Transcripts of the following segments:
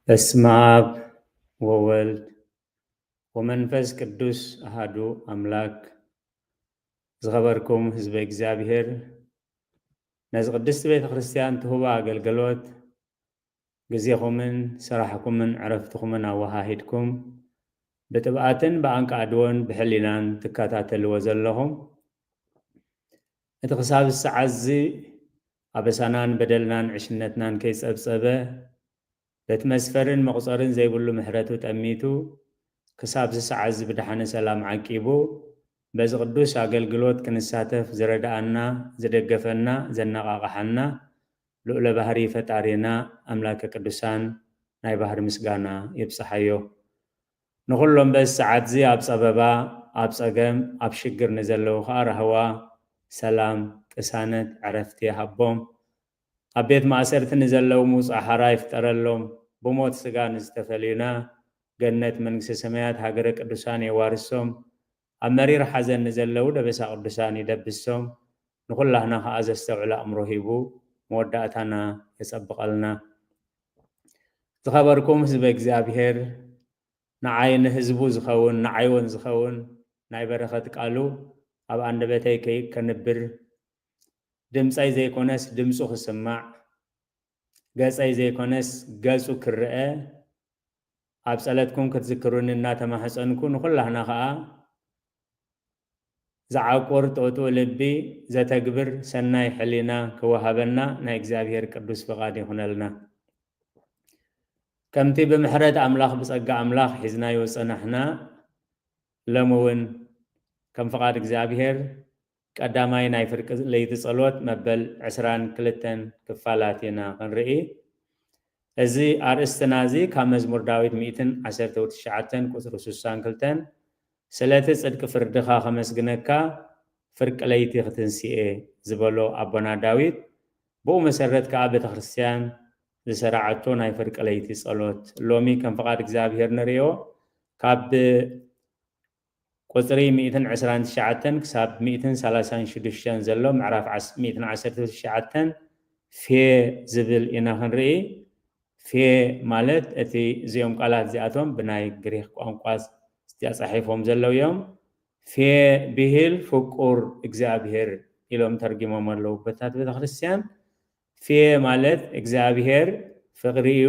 በስመ አብ ወወልድ ወመንፈስ ቅዱስ አሃዱ አምላክ። ዝኸበርኩም ህዝበ እግዚኣብሔር፣ ነዚ ቅድስቲ ቤተ ክርስቲያን ትህቦ ኣገልግሎት ግዜኹምን ስራሕኩምን ዕረፍትኹምን ኣወሃሂድኩም ብጥብኣትን ብኣንቃዕድዎን ብሕሊናን ትከታተልዎ ዘለኹም፣ እቲ ክሳብ ሰዓት እዚ ኣበሳናን በደልናን ዕሽነትናን ከይጸብጸበ፣ በቲ መስፈርን መቑጸርን ዘይብሉ ምሕረቱ ጠሚቱ፣ ክሳብ እዚ ሰዓት እዚ ብደሓነ ሰላም ዓቂቡ፣ በዚ ቅዱስ ኣገልግሎት ክንሳተፍ ዝረድኣና፣ ዝደገፈና፣ ዘነቓቕሓና፣ ልኡለ ባህሪ ፈጣሪና ኣምላከ ቅዱሳን ናይ ባህሪ ምስጋና ይብጽሓዮ። ንኹሎም በዚ ሰዓት እዚ ኣብ ጸበባ፣ ኣብ ጸገም፣ ኣብ ሽግር ንዘለዉ ኸኣ ራህዋ፣ ሰላም፣ ቅሳነት፣ ዕረፍቲ ይሃቦም። ኣብ ቤት ማእሰርቲ ንዘለዉ ምውጻእ ሓራ ይፍጠረሎም። ብሞት ስጋ ንዝተፈልዩና፣ ገነት መንግስተ ሰማያት ሃገረ ቅዱሳን የዋርሶም። ኣብ መሪር ሓዘን ንዘለዉ ደበሳ ቅዱሳን ይደብሶም። ንኹላህና ኸኣ ዘስተውዕል ኣእምሮ ሂቡ መወዳእታና የጸብቐልና። ዝኸበርኩም ህዝበ እግዚኣብሔር፣ ንዓይ ንህዝቡ ዝኸውን፣ ንዓይ እውን ዝኸውን ናይ በረኸት ቃሉ ኣብ ኣንደበተይ ከይ-፣ ከንብር፣ ድምጸይ ዘይኮነስ ድምጹ ክስማዕ፣ ገጸይ ዘይኮነስ ገጹ ክረአ፣ ኣብ ጸለትኩም ክትዝክሩኒ እናተማህጸንኩ፣ ንኹላህና ኸኣ ዝዓቁር ጥጡእ ልቢ፣ ዘተግብር ሰናይ ሕሊና ክወሃበና ናይ እግዚኣብሔር ቅዱስ ፍቓድ ይኹነልና። ከምቲ ብምሕረት ኣምላኽ፣ ብጸጋ ኣምላኽ ሒዝናዮ ዝጸናሕና፣ ሎሚ እውን ከም ፍቓድ እግዚኣብሔር ቀዳማይ ናይ ፍርቂ ለይቲ ጸሎት መበል ዕስራን ክልተን ክፋላት ኢና ክንርኢ። እዚ ኣርእስትና እዚ ካብ መዝሙር ዳዊት ሚእትን ዓሰርተ ትሽዓተን ቁጽሪ ስሳን ክልተን፣ "ስለቲ ጽድቂ ፍርድኻ ከመስግነካ፣ ፍርቂ ለይቲ ክትንስኤ" ዝበሎ ኣቦና ዳዊት፣ ብኡ መሰረት ከኣ ቤተ ክርስቲያን ዝሰራዓቶ ናይ ፍርቂ ለይቲ ጸሎት ሎሚ ከም ፍቓድ እግዚኣብሔር ንርእዮ። ካብ ቁጽሪ ሚእትን ዕስራን ትሽዓተን ክሳብ ሚእትን ሰላሳን ሽዱሽተን ዘሎ ምዕራፍ ዓስ-፣ ሚእትን ዓሰርተ ትሽዓተን ፌ ዝብል ኢና ክንርኢ። ፌ ማለት እቲ፣ እዚኦም ቃላት እዚኣቶም ብናይ ግሪክ ቋንቋ ተጻሒፎም ዘለዉ እዮም። ፌ ብሂል ፍቁር እግዚኣብሔር ኢሎም ተርጊሞም ኣለዉ ኣቦታት ቤተ ክርስቲያን። ፌ ማለት እግዚኣብሔር ፍቕሪ እዩ፣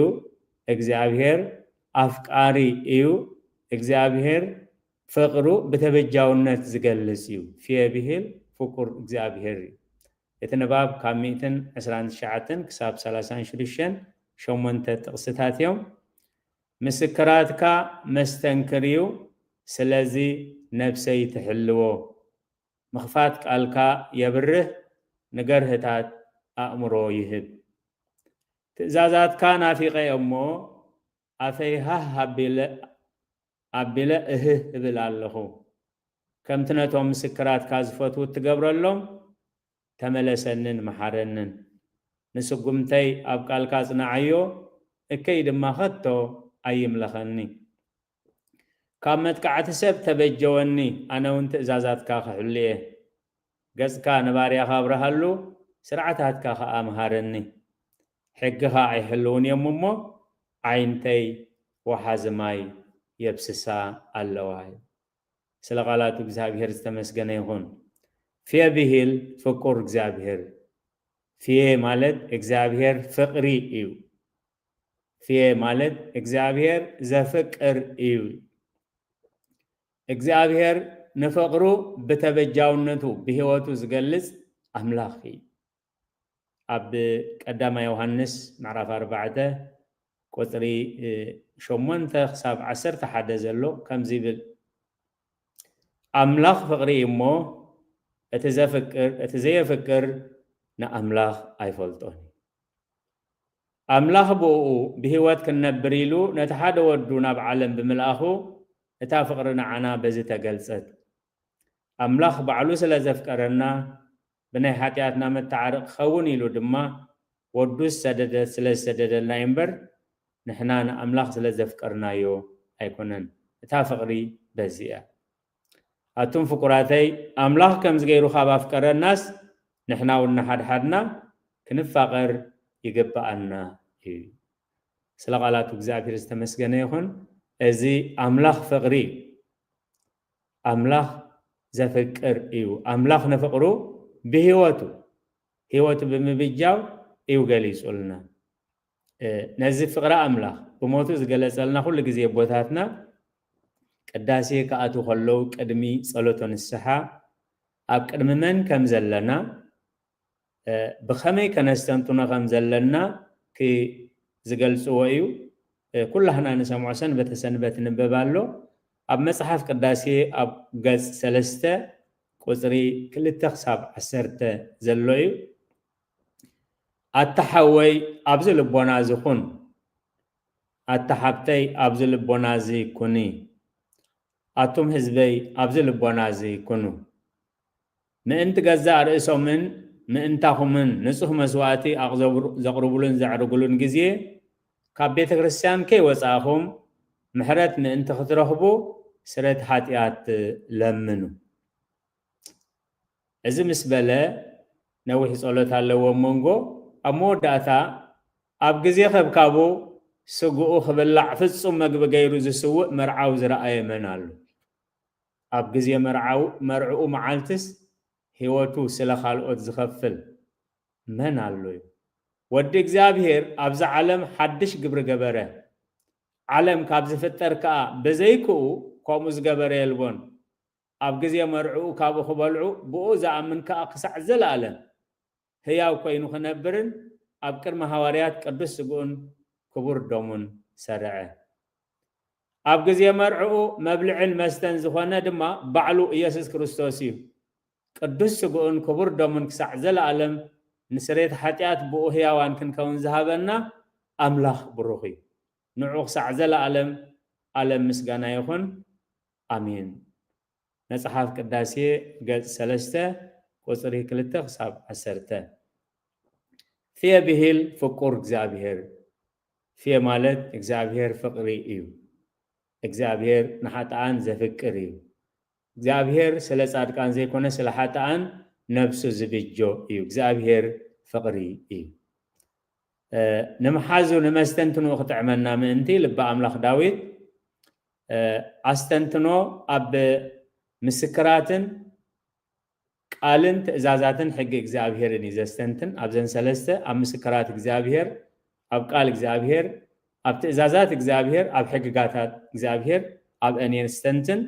እግዚኣብሔር ኣፍቃሪ እዩ፣ እግዚኣብሔር ፍቕሩ ብተበጃውነት ዝገልጽ እዩ። ፌ ብሂል ፍቁር እግዚኣብሔር እዩ። እቲ ንባብ ካብ ሚእትን ዕስራን ትሽዓተን ክሳብ ሰላሳን ሽዱሽተን ሸሞንተ ጥቕስታት እዮም። "ምስክራትካ መስተንክር እዩ፣ ስለዚ ነፍሰይ ትሕልዎ። ምኽፋት ቃልካ የብርህ፣ ንገርህታት ኣእምሮ ይህብ። ትእዛዛትካ ናፊቐ እሞ፣ ኣፈይ ሃህ ኣቢለ፣ ኣቢለ እህህ እብል ኣለኹ። ከምቲ ነቶም ምስክራትካ ዝፈትዉ እትገብረሎም፣ ተመለሰንን መሓረንን። ንስጉምተይ ኣብ ቃልካ ጽንዓዮ፣ እከይ ድማ ከቶ ኣይምለኸኒ። ካብ መጥቃዕቲ ሰብ ተበጀወኒ፣ ኣነ እውን ትእዛዛትካ ክሕሉ እየ። ገጽካ ንባርያኻ ኣብርሃሉ፣ ስርዓታትካ ኸኣ ምሃረኒ። ሕግኻ ኣይሕልውን እዮም እሞ፣ ዓይንተይ ወሓዚ ማይ የብስሳ ኣለዋ" እዩ። ስለ ቃላቱ እግዚኣብሔር ዝተመስገነ ይኹን። ፌ ብሂል ፍቁር እግዚኣብሔር። ፌ ማለት እግዚኣብሔር ፍቕሪ እዩ። ፌ ማለት እግዚኣብሔር ዘፍቅር እዩ። እግዚኣብሔር ንፍቕሩ ብተበጃውነቱ ብህይወቱ ዝገልጽ ኣምላኽ እዩ። ኣብ ቀዳማይ ዮሃንስ ምዕራፍ ኣርባዕተ ቁጽሪ፣ እ፣ ሸሞንተ ክሳብ ዓሰርተ ሓደ ዘሎ ከምዚ ይብል፣ "ኣምላኽ ፍቕሪ እዩ እሞ፣ እቲ ዘፍቅር፣ እቲ ዘየፍቅር ንኣምላኽ ኣይፈልጦን እዩ። ኣምላኽ ብእኡ ብህይወት ክንነብር ኢሉ ነቲ ሓደ ወዱ ናብ ዓለም ብምልኣኹ፣ እታ ፍቕሪ ንዓና በዚ ተገልጸት። ኣምላኽ ባዕሉ ስለ ዘፍቀረና፣ ብናይ ሓጢኣትና መተዓረቂ ክኸውን ኢሉ ድማ ወዱ ዝሰደደ፣ ስለ ዝሰደደልና እዩ እምበር፣ ንሕና ንኣምላኽ ስለ ዘፍቀርናዮ ኣይኮነን። እታ ፍቕሪ በዚ እያ። ኣቱም ፍቁራተይ፣ ኣምላኽ ከምዚ ገይሩ ካብ ኣፍቀረናስ፣ ንሕና እውን ንሓድሓድና ክንፋቐር ይግብኣና እዩ። ስለ ቃላቱ እግዚኣብሔር ዝተመስገነ ይኹን። እዚ ኣምላኽ ፍቕሪ እዩ። ኣምላኽ ዘፍቅር እዩ። ኣምላኽ ንፍቕሩ ብህይወቱ፣ ህይወቱ ብምብጃው እዩ ገሊጹልና። እ፣ ነዚ ፍቕሪ ኣምላኽ ብሞቱ ዝገለጸልና ኩሉ ግዜ ኣቦታትና ቅዳሴ ክኣትዉ ከለዉ ቅድሚ ጸሎተ ንስሓ ኣብ ቅድሚ መን ከም ዘለና፣ እ፣ ብኸመይ ከነስተንትኖ ከም ዘለና ክ-፣ ዝገልጽዎ እዩ። እ፣ ኩላህና ንሰምዖ ሰንበተ ሰንበት ይንበብ ኣሎ። ኣብ መጽሓፍ ቅዳሴ ኣብ ገጽ ሰለስተ ቁጽሪ ክልተ ክሳብ ዓሰርተ ዘሎ እዩ። ኣታ ሓወይ ኣብዚ ልቦና እዚ ኩን፣ ኣታ ሓብተይ ኣብዚ ልቦና እዚ ኩኒ፣ ኣቱም ህዝበይ ኣብዚ ልቦና እዚ ኩኑ። ምእንቲ ገዛእ ርእሶምን ምእንታኹምን ንጹህ መስዋእቲ ኣቕዘብሩ-፣ ዘቕርቡሉን ዘዕርጉሉን ግዜ ካብ ቤተ ክርስቲያን ከይወጻእኹም ምሕረት ምእንቲ ክትረኽቡ ስርየት ሓጢኣት ለምኑ። እዚ ምስ በለ ነዊሕ ጸሎት ኣለዎ ኣብ መንጎ። ኣብ መወዳእታ ኣብ ግዜ ከብካቡ ስግኡ ክብላዕ ፍጹም መግቢ ገይሩ ዝስውእ መርዓዊ ዝረኣየ መን ኣሎ? ኣብ ግዜ መርዓው-፣ መርዕኡ መዓልትስ ህይወቱ ስለ ካልኦት ዝኸፍል መን ኣሎ እዩ? ወዲ እግዚኣብሔር ኣብዛ ዓለም ሓድሽ ግብሪ ገበረ። ዓለም ካብ ዝፍጠር ከኣ ብዘይክኡ ከምኡ ዝገበረ የልቦን። ኣብ ግዜ መርዕኡ ካብኡ ክበልዑ ብኡ ዝኣምን ከኣ ክሳዕ ዘለኣለም ህያው ኮይኑ ክነብርን ኣብ ቅድሚ ሃዋርያት ቅዱስ ስግኡን ክቡር ደሙን ሰርዐ። ኣብ ግዜ መርዕኡ መብልዕን መስተን ዝኾነ ድማ ባዕሉ ኢየሱስ ክርስቶስ እዩ። ቅዱስ ስግኡን ክቡር ደሙን ክሳዕ ዘለኣለም ንስርየት ሓጢኣት ብኡ ህያዋን ክንከውን ዝሃበና ኣምላኽ ብሩኽ እዩ። ንዑ ክሳዕ ዘለኣለም ኣለም ምስጋና ይኹን። ኣሜን። መጽሓፍ ቅዳሴ ገጽ ሰለስተ ቁጽሪ ክልተ ክሳብ ዓሰርተ። ፊየ ብሂል ፍቁር እግዚኣብሔር። ፊየ ማለት እግዚኣብሔር ፍቅሪ እዩ። እግዚኣብሔር ንሓጥኣን ዘፍቅር እዩ። እግዚኣብሔር ስለ ጻድቃን ዘይኮነ ስለ ሓጥኣን ነብሱ ዝብጆ እዩ። እግዚኣብሔር ፍቅሪ እዩ። እ፣ ንምሓዙ ንመስተንትንኡ ክጥዕመና ምእንቲ ልቢ ኣምላኽ ዳዊት፣ እ፣ ኣስተንትኖ ኣብ ምስክራትን ቃልን ትእዛዛትን ሕጊ እግዚኣብሔርን እዩ ዘስተንትን። ኣብዘን ሰለስተ፣ ኣብ ምስክራት እግዚኣብሔር፣ ኣብ ቃል እግዚኣብሔር፣ ኣብ ትእዛዛት እግዚኣብሔር፣ ኣብ ሕግጋታት እግዚኣብሔር፣ ኣብ እኔን ስተንትን።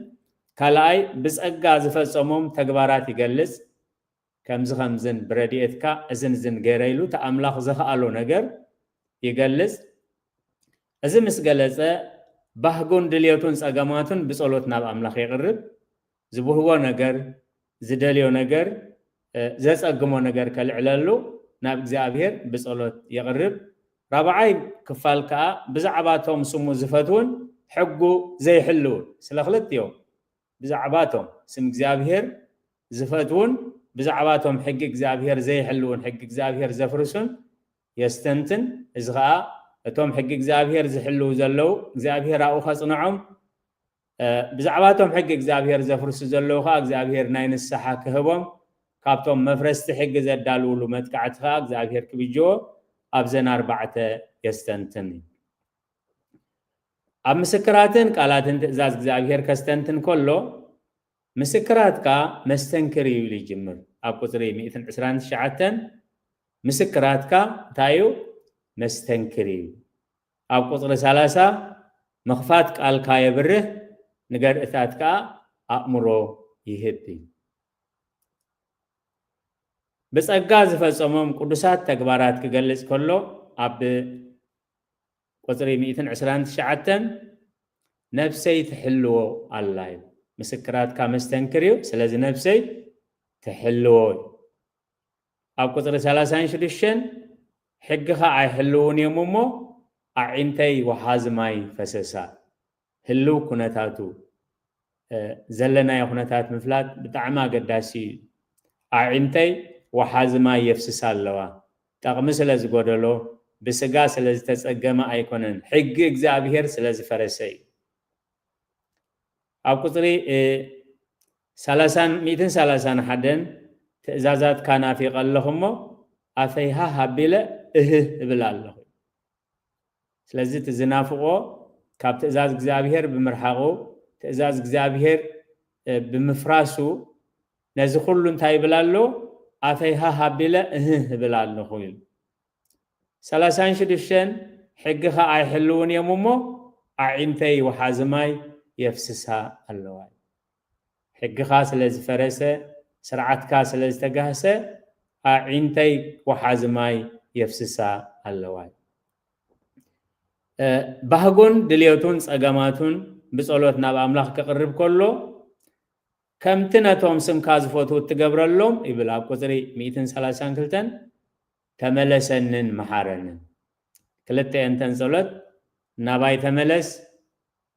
ካልኣይ፣ ብጸጋ ዝፈጸሞም ተግባራት ይገልጽ። ከምዚ ከምዝን ብረድኤትካ እዝን እዝን ገይረ ኢሉ እቲ ኣምላኽ ዘኽኣሎ ነገር ይገልጽ። እዚ ምስ ገለጸ፣ ባህጉን ድልየቱን ጸገማቱን ብጸሎት ናብ ኣምላኽ የቕርብ። ዝብህጎ ነገር፣ ዝደልዮ ነገር፣ እ፣ ዘጸግሞ ነገር ከልዕለሉ ናብ እግዚኣብሔር ብጸሎት የቕርብ። ራብዓይ ክፋል ከኣ ብዛዕባ እቶም ስሙ ዝፈትዉን ሕጉ ዘይሕልዉን፣ ስለ ክልቲኦም፣ ብዛዕባ እቶም ስም እግዚኣብሔር ዝፈትዉን ብዛዕባ እቶም ሕጊ እግዚኣብሔር ዘይሕልዉን፣ ሕጊ እግዚኣብሔር ዘፍርሱን የስተንትን። እዚ ኸኣ እቶም ሕጊ እግዚኣብሔር ዝሕልዉ ዘለዉ እግዚኣብሔር ኣብኡ ከጽንዖም፣ እ፣ ብዛዕባ እቶም ሕጊ እግዚኣብሔር ዘፍርሱ ዘለዉ ኸኣ እግዚኣብሔር ናይ ንስሓ ክህቦም፣ ካብቶም መፍረስቲ ሕጊ ዘዳልውሉ መጥቃዕቲ ኸኣ እግዚኣብሔር ክብጅዎ ኣብዘን ኣርባዕተ የስተንትን እዩ። ኣብ ምስክራትን ቃላትን ትእዛዝ እግዚኣብሔር ከስተንትን ከሎ፣ ምስክራትካ መስተንክር እዩ ኢሉ ይጅምር። ኣብ ቁጽሪ ሚእትን ዕስራን ትሽዓተን፣ ምስክራትካ እንታይ እዩ? መስተንክር እዩ። ኣብ ቁጽሪ ሰላሳ፣ ምኽፋት ቃልካ የብርህ፣ ንገርእታት ከኣ ኣእምሮ ይህብ እዩ። ብጸጋ ዝፈጸሞም ቅዱሳት ተግባራት ክገልጽ ከሎ፣ ኣብ ቁጽሪ ሚእትን ዕስራን ትሽዓተን፣ ነፍሰይ ትሕልዎ ኣላ እዩ። ምስክራትካ መስተንክር እዩ፣ ስለዚ ነፍሰይ ትሕልዎ እዩ። ኣብ ቁጽሪ ሰላሳን ሽዱሽተን፣ ሕግኻ ኣይሕልውን እዮም እሞ፣ ኣዒንተይ ወሓዚ ማይ ፈሰሳ። ህልው ኩነታቱ፣ እ፣ ዘለናዮ ኩነታት ምፍላጥ ብጣዕሚ ኣገዳሲ እዩ። ኣዒንተይ ወሓዚ ማይ የፍስሳ ኣለዋ። ጠቕሚ ስለ ዝጎደሎ፣ ብስጋ ስለ ዝተጸገመ ኣይኮነን፣ ሕጊ እግዚኣብሔር ስለ ዝፈረሰ እዩ። ኣብ ቁጽሪ፣ እ፣ ሰላሳን፣ ሚእትን ሰላሳን ሓደን፣ ትእዛዛትካ ናፊቐ ኣለኹ እሞ፣ ኣፈይ ሃህ ኣቢለ እህህ እብል ኣለኹ። ስለዚ እቲ ዝናፍቆ ካብ ትእዛዝ እግዚኣብሔር ብምርሓቑ፣ ትእዛዝ እግዚኣብሔር፣ እ፣ ብምፍራሱ፣ ነዚ ኩሉ እንታይ ይብል ኣሎ? ኣፈይ ሃህ ኣቢለ እህህ እብል ኣለኹ ኢሉ። ሰላሳን ሽዱሽተን፣ ሕግኻ ኣይሕልውን እዮም እሞ፣ ኣዒንተይ ወሓዚ ማይ የፍስሳ ኣለዋ። ሕግኻ ስለ ዝፈረሰ፣ ስርዓትካ ስለ ዝተጋህሰ፣ ኣዒንተይ ወሓዚ ማይ የፍስሳ ኣለዋ። እ፣ ባህጉን ድልየቱን ጸገማቱን ብጸሎት ናብ ኣምላኽ ከቕርብ ከሎ፣ ከምቲ ነቶም ስምካ ዝፈትዉ እትገብረሎም ይብል ኣብ ቁጽሪ ሚእትን ሰላሳን ክልተን፣ ተመለሰንን መሓረንን። ክልተኤንተን ጸሎት ናባይ ተመለስ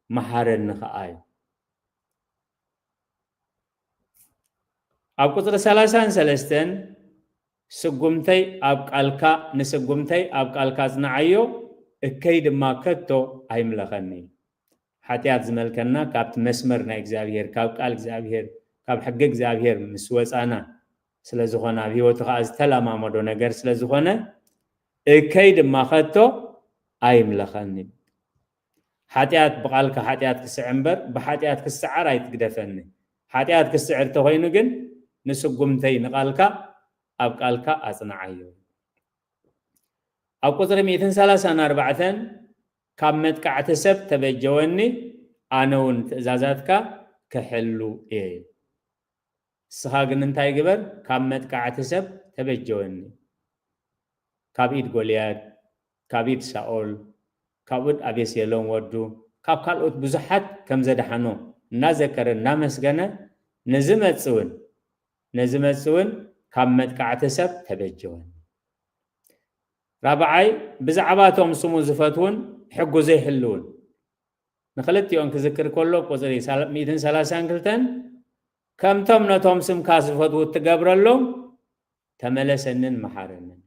መሓረኒ ከኣ እዩ። ኣብ ቁጽሪ ሰላሳን ሰለስተን፣ ስጉምተይ ኣብ ቃልካ፣ ንስጉምተይ ኣብ ቃልካ ጽንዓዮ፣ እከይ ድማ ከቶ ኣይምለኸኒ። ሓጢኣት ዝመልከና ካብቲ መስመር ናይ እግዚኣብሔር፣ ካብ ቃል እግዚኣብሔር፣ ካብ ሕጊ እግዚኣብሔር ምስ ወጻና ስለ ዝኾነ፣ ኣብ ህይወቱ ከኣ ዝተለማመዶ ነገር ስለ ዝኾነ፣ እከይ ድማ ከቶ ኣይምለኸኒ። ሓጢኣት ብቓልካ ሓጢኣት ክስዕ እምበር፣ ብሓጢኣት ክስዓር ኣይትግደፈኒ። ሓጢኣት ክስዕር እንተኾይኑ ግን፣ ንስጉምተይ ንቓልካ ኣብ ቃልካ ኣጽንዓዮ። ኣብ ቁጽሪ ሚእትን ሰላሳን ኣርባዕተን፣ ካብ መጥቃዕቲ ሰብ ተበጀወኒ፣ ኣነ እውን ትእዛዛትካ ክሕሉ እየ። ንስኻ ግን እንታይ ግበር? ካብ መጥቃዕቲ ሰብ ተበጀወኒ። ካብ ኢድ ጎልያድ፣ ካብ ኢድ ሳኦል፣ ካብ ኢድ ኣቤሴሎም ወዱ፣ ካብ ካልኦት ብዙሓት ከም ዘድሓኖ እናዘከረ እናመስገነ፣ ንዝመጽእ እውን፣ ንዝመጽእ እውን ካብ መጥቃዕቲ ሰብ ተበጀወኒ። ራብዓይ፣ ብዛዕባ እቶም ስሙ ዝፈትዉን ሕጉ ዘይሕልውን። ንኽልቲኦን ክዝክር ከሎ፣ ቁጽሪ ሳል-፣ ሚእትን ሰላሳን ክልተን፣ ከምቶም ነቶም ስምካ ዝፈትዉ እትገብረሎም፣ ተመለሰንን መሓረንን።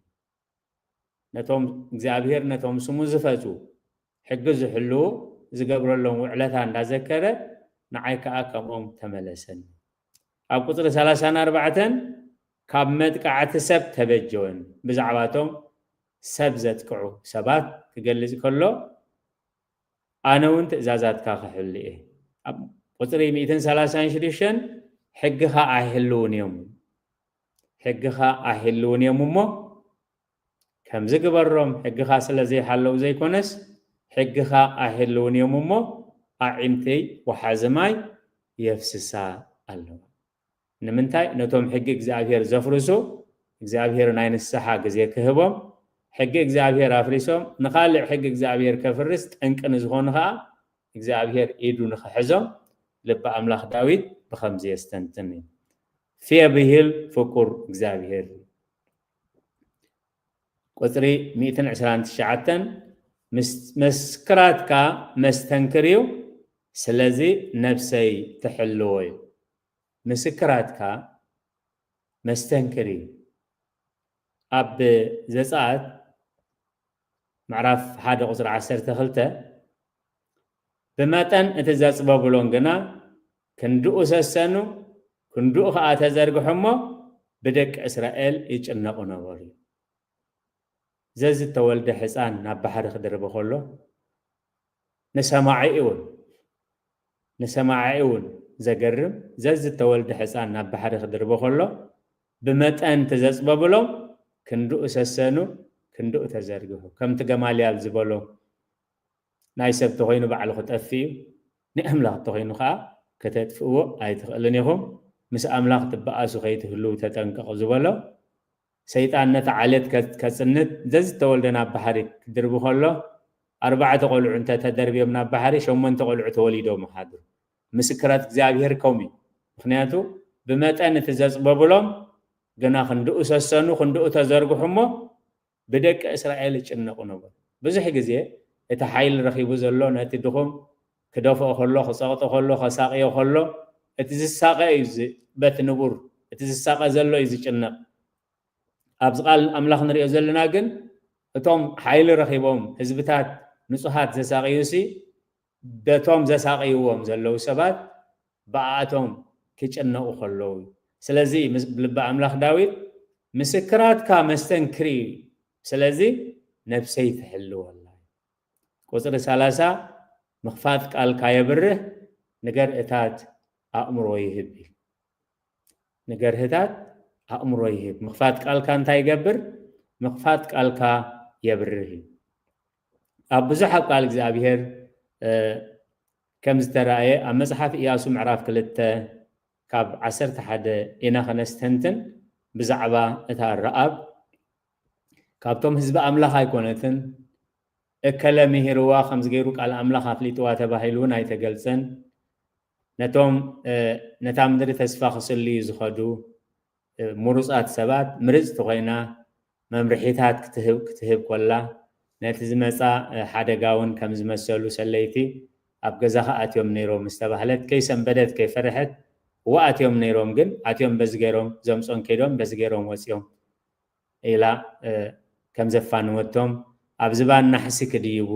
ነቶም እግዚኣብሔር ነቶም ስሙ ዝፈትዉ፣ ሕጊ ዝሕልዉ፣ ዝገብረሎም ውዕለታ እንዳዘከረ፣ ንዓይ ከኣ ከምኦም ተመለሰኒ። ኣብ ቁጽሪ ሰላሳን ኣርባዕተን፣ ካብ መጥቃዕቲ ሰብ ተበጀወን። ብዛዕባቶም ሰብ ዘጥቅዑ ሰባት ክገልጽ ከሎ፣ ኣነ እውን ትእዛዛትካ ክሕሉ እየ። ኣብ ቁጽሪ ሚእትን ሰላሳን ሽዱሽተን፣ ሕግኻ ኣይሕልውን እዮም። ሕግኻ ኣይሕልውን እዮም እሞ፣ ከምዚ ግበሮም፣ ሕግኻ ስለ ዘይሓለዉ ዘይኮነስ፣ ሕግኻ ኣይሕልውን እዮም እሞ፣ ኣዒንተይ ወሓዚ ማይ የፍስሳ ኣለዋ። ንምንታይ? ነቶም ሕጊ እግዚኣብሔር ዘፍርሱ፣ እግዚኣብሔር ናይ ንስሓ ግዜ ክህቦም፣ ሕጊ እግዚኣብሔር ኣፍሪሶም ንኻልእ ሕጊ እግዚኣብሔር ከፍርስ ጠንቂ ንዝኾኑ ኸኣ፣ እግዚኣብሔር ኢዱ ንኽሕዞም፣ ልቢ ኣምላኽ ዳዊት ብኸምዚ የስተንትን እዩ። ፌብሂል ፍቁር እግዚኣብሔር። ቁጽሪ ሚእትን ዕስራን ትሽዓተን፣ ምስ-፣ መስክራትካ መስተንክር እዩ፣ ስለዚ ነብሰይ ትሕልዎ እዩ። ምስክራትካ መስተንክር እዩ። ኣብ ዘጸኣት ምዕራፍ ሓደ ቁጽሪ ዓሰርተ ክልተ፣ ብመጠን እቲ ዘጽበብሎን ግና ክንድኡ ሰሰኑ፣ ክንድኡ ኸኣ ተዘርግሑ እሞ ብደቂ እስራኤል ይጭነቑ ነበሩ። ዘዝተወልደ ሕፃን ናብ ባሕሪ ክድርቢ ከሎ፣ ንሰማዒ እውን፣ ንሰማዒ እውን ዘገርም፣ ዘዝተወልደ ሕፃን ናብ ባሕሪ ክድርቢ ከሎ፣ ብመጠን ተዘጽበብሎም፣ ክንድኡ ሰሰኑ፣ ክንድኡ ተዘርግሑ። ከምቲ ገማልያል ዝበሎ፣ ናይ ሰብ ተኾይኑ ባዕሉ ክጠፍእ እዩ፣ ናይ ኣምላኽ ተኾይኑ ኸኣ ከተጥፍእዎ ኣይትኽእልን ኢኹም። ምስ ኣምላኽ ትበኣሱ ከይትህልዉ ተጠንቀቑ ዝበሎ፣ ሰይጣን ነቲ ዓሌት ከ-፣ ከጽንት ዘዝተወልደ ናብ ባሕሪ ክድርቢ ከሎ፣ ኣርባዕተ ቆልዑ እንተ ተደርብዮም ናብ ባሕሪ፣ ሸሞንተ ቆልዑ ተወሊዶም ይሓድሩ። ምስክራት እግዚኣብሔር ከምኡ እዩ። ምኽንያቱ፣ ብመጠን እቲ ዘጽበብሎም፣ ግና ክንድኡ ሰሰኑ፣ ክንድኡ ተዘርግሑ እሞ፣ ብደቂ እስራኤል ይጭነቑ ነበሩ። ብዙሕ ግዜ እቲ ሓይሊ ረኺቡ ዘሎ ነቲ ድኹም ክደፍኦ ከሎ፣ ክጸቕጦ ከሎ፣ ከሳቕዮ ከሎ፣ እቲ ዝሳቐ እዩ ዝ-፣ በቲ ንቡር፣ እቲ ዝሳቐ ዘሎ እዩ ዝጭነቕ። ኣብዚ ቃል ኣምላኽ ንሪኦ ዘለና ግን፣ እቶም ሓይሊ ረኺቦም ህዝብታት ንጹሃት ዘሳቕዩሲ፣ በቶም ዘሳቕይዎም ዘለዉ ሰባት ብኣኣቶም ክጭነቑ ከለዉ እዩ። ስለዚ ምስ-፣ ልቢ ኣምላኽ ዳዊት፣ "ምስክራትካ መስተንክር እዩ፣ ስለዚ ነብሰይ ትሕልወላ እዩ። ቁፅሪ ሰላሳ፣ ምኽፋት ቃልካ የብርህ፣ ንገርህታት ኣእምሮ ይህብ እዩ። ንገርህታት ኣእምሮ ይህብ። ምኽፋት ቃልካ እንታይ ይገብር? ምኽፋት ቃልካ የብርህ እዩ። ኣብ ብዙሕ ኣብ ቃል እግዚኣብሔር ከም ዝተራእየ ኣብ መጽሓፍ ኢያሱ ምዕራፍ ክልተ ካብ ዓሰርተ ሓደ ኢና ከነስተንትን ብዛዕባ እታ ረኣብ ካብቶም ህዝቢ ኣምላኽ ኣይኮነትን፣ እከለ ምሂርዋ ከምዚ ገይሩ ቃል ኣምላኽ ኣፍሊጥዋ ተባሂሉ እውን ኣይተገልጸን። ነቶም ነታ ምድሪ ተስፋ ክስልዩ ዝኸዱ ምሩጻት ሰባት ምርጽቲ ኮይና መምርሒታት ክትህብ ክትህብ ኮላ ነቲ ዝመጻ ሓደጋ እውን ከም ዝመሰሉ ሰለይቲ ኣብ ገዛኻ ኣትዮም ነይሮም ምስ ተባህለት ከይሰንበደት ከይፈርሐት እዋ ኣትዮም ነይሮም ግን ኣትዮም በዚ ገይሮም ዘምጾን ከይዶም በዚ ገይሮም ወጽዮም ኢላ ከም ዘፋንወቶም ኣብ ዝባን ናሕሲ ክድይቡ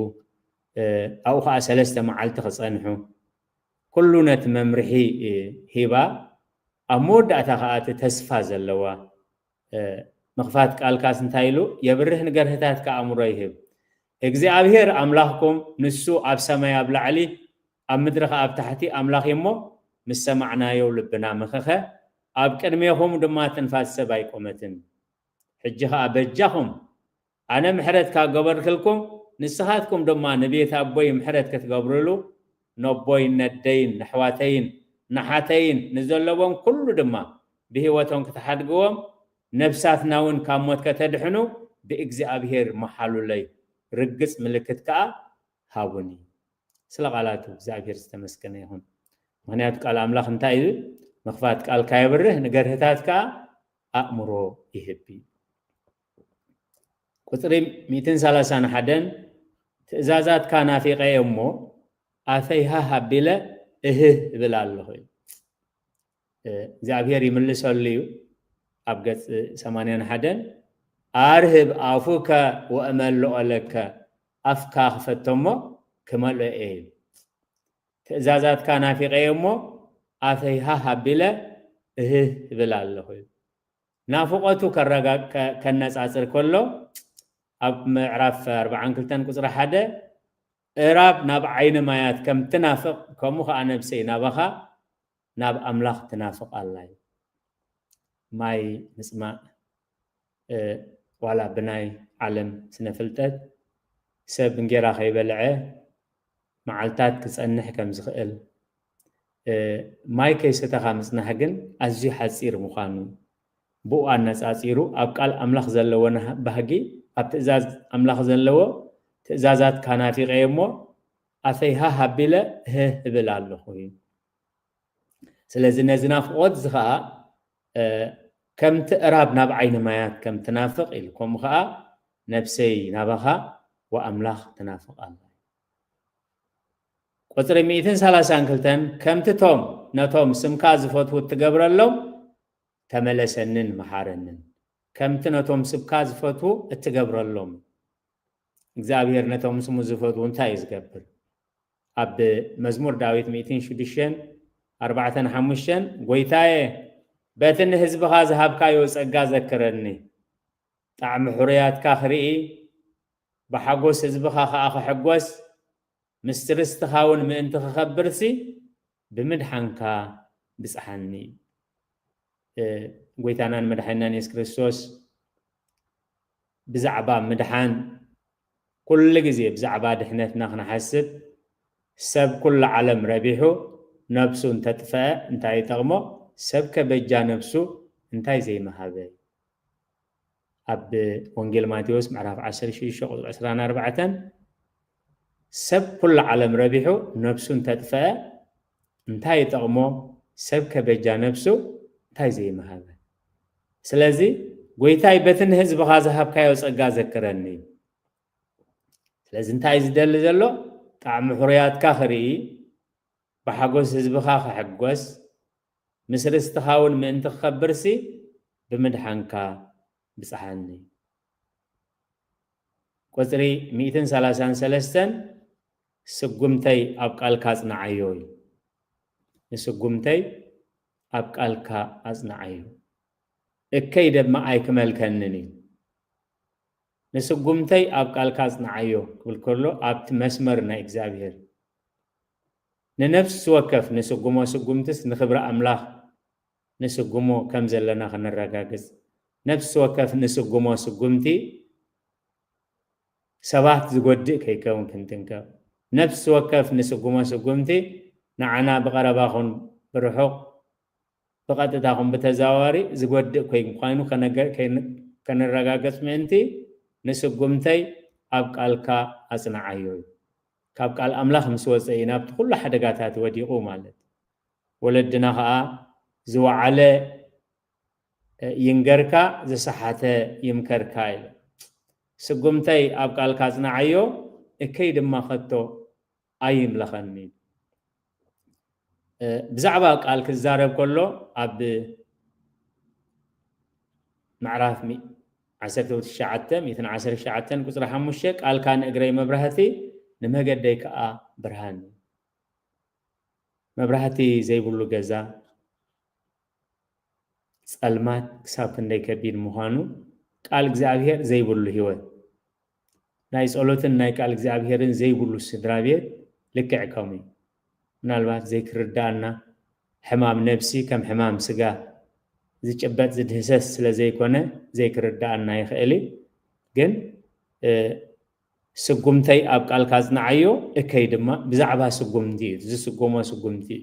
ኣብኡ ከዓ ሰለስተ መዓልቲ ክፀንሑ ኩሉ ነቲ መምርሒ ሂባ ኣብ መወዳእታ ከዓ እቲ ተስፋ ዘለዋ ምኽፋት ቃልካስ እንታይ ኢሉ የብርህ ንገርህታትካ ኣእምሮ ይህብ እግዚኣብሔር ኣምላኽኩም ንሱ ኣብ ሰማይ ኣብ ላዕሊ ኣብ ምድሪ ከዓ ኣብ ታሕቲ ኣምላኽ እሞ ምስ ሰማዕናዮ ልብና ምኸኸ ኣብ ቅድሜኹም ድማ ትንፋስ ሰብ ኣይቆመትን ሕጂ ከዓ በጃኹም ኣነ ምሕረት ካብ ገበርክልኩም ንስኻትኩም ድማ ንቤት ኣቦይ ምሕረት ክትገብርሉ ነቦይ ነደይን ነሕዋተይን ነሓተይን ንዘለዎም ኩሉ ድማ ብህይወቶም ክትሓድግዎም ነብሳትና እውን ካብ ሞት ከተድሕኑ ብእግዚኣብሔር መሓሉለይ ርግጽ ምልክት ከዓ ሃቡኒ ስለ ቃላቱ እግዚኣብሔር ዝተመስገነ ይኹን ምክንያቱ ቃል ኣምላኽ እንታይ እዩ ምኽፋት ቃል ካየብርህ ንገርህታት ከዓ ኣእምሮ ይህብ እዩ ቁፅሪ ሚእትን ሰላሳን ሓደን ትእዛዛትካ ናፊቐ እየ እሞ ኣፈይ ሃህ ኣቢለ እህህ እብል ኣለኹ እዩ እግዚኣብሔር ይምልሰሉ እዩ ኣብ ገፅ ሰማንያን ሓደን ኣርህብ ኣፉከ ወእመልኦ ለከ ኣፍካ ክፈቶ እሞ ክመልኦ እየ እዩ ትእዛዛትካ ናፊቐ እየ እሞ ኣፈይ ሃህ ኣቢለ እህህ እብል ኣለኹ እዩ ናፍቖቱ ከነጻጽር ከሎ ኣብ ምዕራፍ ኣርባዓን ክልተን ቁፅሪ ሓደ እራብ ናብ ዓይኒ ማያት ከም ትናፍቕ ከምኡ ከዓ ነብሰይ ናባኻ ናብ ኣምላኽ ትናፍቕ ኣላ እዩ ማይ ምፅማእ ዋላ ብናይ ዓለም ስነ ፍልጠት ሰብ እንጌራ ከይበልዐ መዓልታት ክጸንሕ ከም ዝኽእል ማይ ከይሰተኻ ምጽናሕ ግን ኣዝዩ ሓጺር ምዃኑ ብኡ ኣነጻጺሩ ኣብ ቃል ኣምላኽ ዘለዎ ባህጊ ኣብ ትእዛዝ ኣምላኽ ዘለዎ ትእዛዛት ካናፊቀየ እሞ ኣፈይ ሃህ ኣቢለ ህህ እብል ኣለኹ እዩ ስለዚ ነዚ ናፍቖት እዚ ኸዓ ከምቲ እራብ ናብ ዓይኒ ማያት ከም ትናፍቕ ኢሉ ከምኡ ኸዓ ነብሰይ ናባኻ ወኣምላኽ ትናፍቕ ኣላ ቁፅሪ ሚእትን ሰላሳን ክልተን ከምቲ ቶም ነቶም ስምካ ዝፈትዉ እትገብረሎም ተመለሰንን መሓረንን ከምቲ ነቶም ስብካ ዝፈትዉ እትገብረሎም እግዚኣብሔር ነቶም ስሙ ዝፈትዉ እንታይ እዩ ዝገብር ኣብ መዝሙር ዳዊት ሚእትን ሽዱሽተን ኣርባዕተን ሓሙሽተን ጎይታየ በቲ ንህዝብኻ ዝሃብካዮ ጸጋ ዘክረኒ ጣዕሚ ሕሩያትካ ክርኢ ብሓጎስ ህዝብኻ ኸዓ ክሕጎስ ምስቲ ርስትኻ እውን ምእንቲ ክኸብርሲ ብምድሓንካ ብፅሓኒ ጎይታናን መድሓኒናን የሱስ ክርስቶስ ብዛዕባ ምድሓን ኩሉ ግዜ ብዛዕባ ድሕነትና ክንሓስብ ሰብ ኩሉ ዓለም ረቢሑ ነብሱ እንተጥፈአ እንታይ ይጠቕሞ ሰብ ከበጃ ነብሱ እንታይ ዘይመሃበ ኣብ ወንጌል ማቴዎስ ምዕራፍ ዓሰርተ ሽዱሽተ ቁፅሪ ዕስራን ኣርባዕተን ሰብ ኩሉ ዓለም ረቢሑ ነብሱ እንተጥፈአ እንታይ ይጠቕሞ ሰብ ከበጃ ነብሱ እንታይ ዘይመሃበ ስለዚ ጎይታይ በቲ ንህዝብኻ ዝሃብካዮ ጸጋ ዘክረኒ እዩ ስለዚ እንታይ ዝደሊ ዘሎ ጣዕሚ ሕሩያትካ ክርኢ ብሓጎስ ህዝብኻ ክሕጎስ ምስ ርስትኻ እውን ምእንቲ ክኸብርሲ ብምድሓንካ ብፅሓኒ ቁፅሪ ሚእትን ሰላሳን ሰለስተን ስጉምተይ ኣብ ቃልካ ኣፅንዓዮ እዩ ንስጉምተይ ኣብ ቃልካ ኣፅንዓዮ እከይ ድማ ኣይክመልከንን እዩ ንስጉምተይ ኣብ ቃልካ ኣጽንዓዮ ክብል ከሎ ኣብቲ መስመር ናይ እግዚኣብሔር ንነፍሲ ወከፍ ንስጉሞ ስጉምትስ ንኽብሪ ኣምላኽ ንስጉሞ ከም ዘለና ከነረጋግጽ፣ ነፍሲ ወከፍ ንስጉሞ ስጉምቲ ሰባት ዝጎድእ ከይከውን ክንጥንቀቕ፣ ነፍሲ ወከፍ ንስጉሞ ስጉምቲ ንዓና ብቐረባ ኹን ብርሑቕ ብቐጥታ ኹን ብተዘዋዋሪ ዝጎድእ ኮይ ምዃኑ ከነገ-፣ ከይን-፣ ከነረጋግጽ ምእንቲ ንስጉምተይ ኣብ ቃልካ ኣጽንዓዮ እዩ። ካብ ቃል ኣምላኽ ምስ ወጸ እዩ ናብቲ ኩሉ ሓደጋታት ወዲቑ ማለት። ወለድና ኸኣ ዝወዓለ ይንገርካ፣ ዝሰሓተ ይምከርካ ኢሉ። ስጉምተይ ኣብ ቃልካ ኣጽንዓዮ፣ እከይ ድማ ከቶ ኣይምለኸኒ። እ፣ ብዛዕባ ቃል ክዛረብ ከሎ ኣብ ምዕራፍ ሚ-፣ ዓሰርተ ትሽዓተ፣ ሚእትን ዓሰርተ ትሽዓተን ቁጽሪ ሓሙሽተ፣ "ቃልካ ንእግረይ መብራህቲ፣ ንመገደይ ከኣ ብርሃን እዩ።" መብራህቲ ዘይብሉ ገዛ ጸልማት ክሳብ ክንደይ ከቢድ ምዃኑ፣ ቃል እግዚኣብሔር ዘይብሉ ህይወት፣ ናይ ጸሎትን ናይ ቃል እግዚኣብሔርን ዘይብሉ ስድራ ቤት ልክዕ ከምኡ እዩ። ምናልባት ዘይክርድኣና፣ ሕማም ነብሲ ከም ሕማም ስጋ ዝጭበጥ ዝድህሰስ ስለ ዘይኮነ ዘይክርድኣና ይኽእል እዩ። ግን፣ እ፣ ስጉምተይ ኣብ ቃልካ ኣጽንዓዮ፣ እከይ ድማ ብዛዕባ ስጉምቲ እዩ፣ ዝስጎሞ ስጉምቲ እዩ።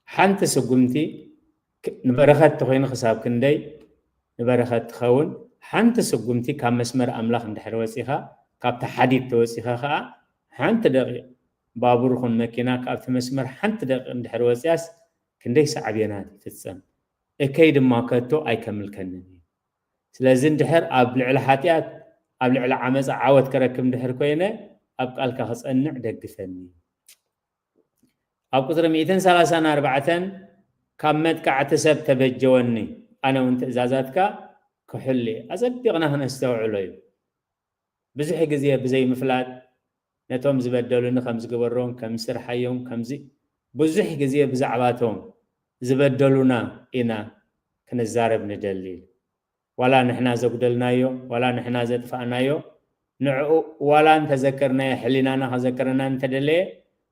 ሓንቲ ስጉምቲ ክ-፣ ንበረኸት ተኾይኑ ክሳብ ክንደይ ንበረኸት ትኸውን? ሓንቲ ስጉምቲ ካብ መስመር ኣምላኽ እንድሕር ወጺኻ፣ ካብቲ ሓዲድ ተወጺኻ ኸኣ፣ ሓንቲ ደቂቕ ባቡር ኹን መኪና ካብቲ መስመር ሓንቲ ደቂቕ እንድሕር ወጺኣስ፣ ክንደይ ሳዕቤናት ይፍጸም? እከይ ድማ ከቶ ኣይከምልከንን እዩ። ስለዚ እንድሕር ኣብ ልዕሊ ሓጢኣት፣ ኣብ ልዕሊ ዓመጻ ዓወት ክረክብ እንድሕር ኮይነ፣ ኣብ ቃልካ ክጸንዕ ደግፈኒ። ኣብ ቁጽሪ ሚእትን ሰላሳን ኣርባዕተን፣ "ካብ መጥቃዕቲ ሰብ ተበጀወኒ፣ ኣነ እውን ትእዛዛትካ ክሕሉ እየ።" ኣጸቢቕና ክነስተውዕሎ እዩ። ብዙሕ ግዜ ብዘይምፍላጥ፣ ነቶም ዝበደሉኒ ከም ዝገበሮም፣ ከም ስርሓዮም፣ ከምዚ ብዙሕ ግዜ ብዛዕባቶም ዝበደሉና ኢና ክንዛረብ ንደሊ። ዋላ ንሕና ዘጉደልናዮ፣ ዋላ ንሕና ዘጥፋእናዮ፣ ንዕኡ ዋላ እንተዘከርናዮ፣ ሕሊናና ከዘከረና እንተደለየ፣